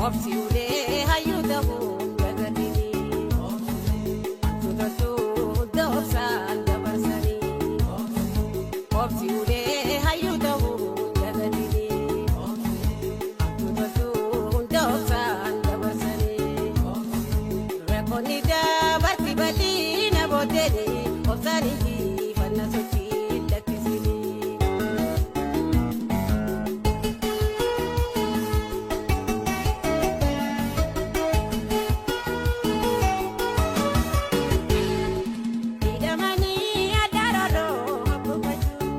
Obsi ulee hayyuu ta'uu dagatini. Hamtu toltuu hunda obsaan dabarsanii. Obsi ulee hayyuu ta'uu dagatini. Hamtu toltuu hunda obsaan dabarsanii. Rakkoonni dabarsi bal'ina booddeeni obsaan injifanna sochii lakkisini. Hidhamanii addaararoo haguuggachuu.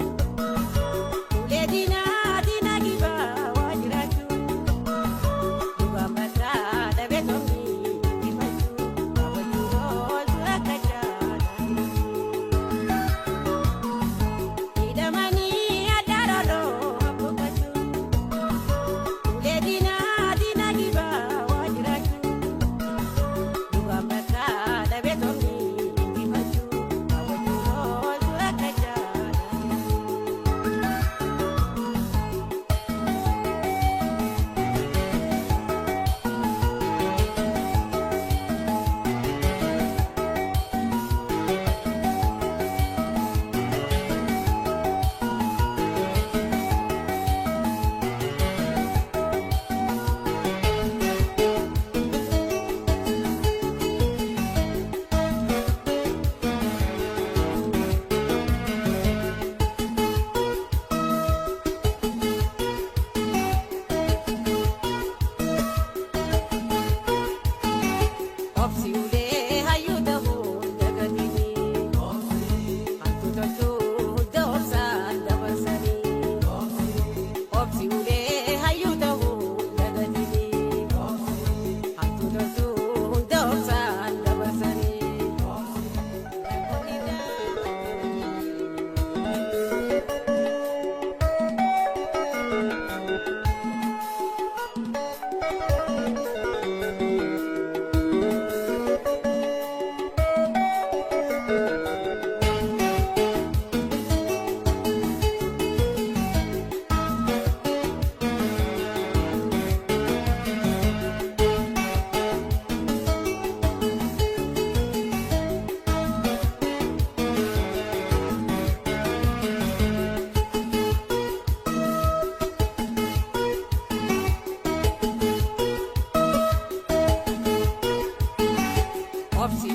Ulee diinaa diinaa gibaa waa jiraachuu. Dhugaan bakka dhabee somni injifachuu. Kaawwachuu ooltu akka jaalatu. Hidhamanii addaararoo haguuggachuu. Ulee diinaa diinaa gibaa waa jiraachuu. Dhugaan bakka dhabee somni injifachuu. Kaawwachuu ooltu akka jaalatu. Obsi ulee hayyuu ta'uu dagatini. Hamtu toltuu hunda obsaan dabarsanii. Obsi ulee hayyuu ta'uu dagatini. Hamtu toltuu hunda obsaan dabarsanii. Rakkoonni dabarsi. Obsi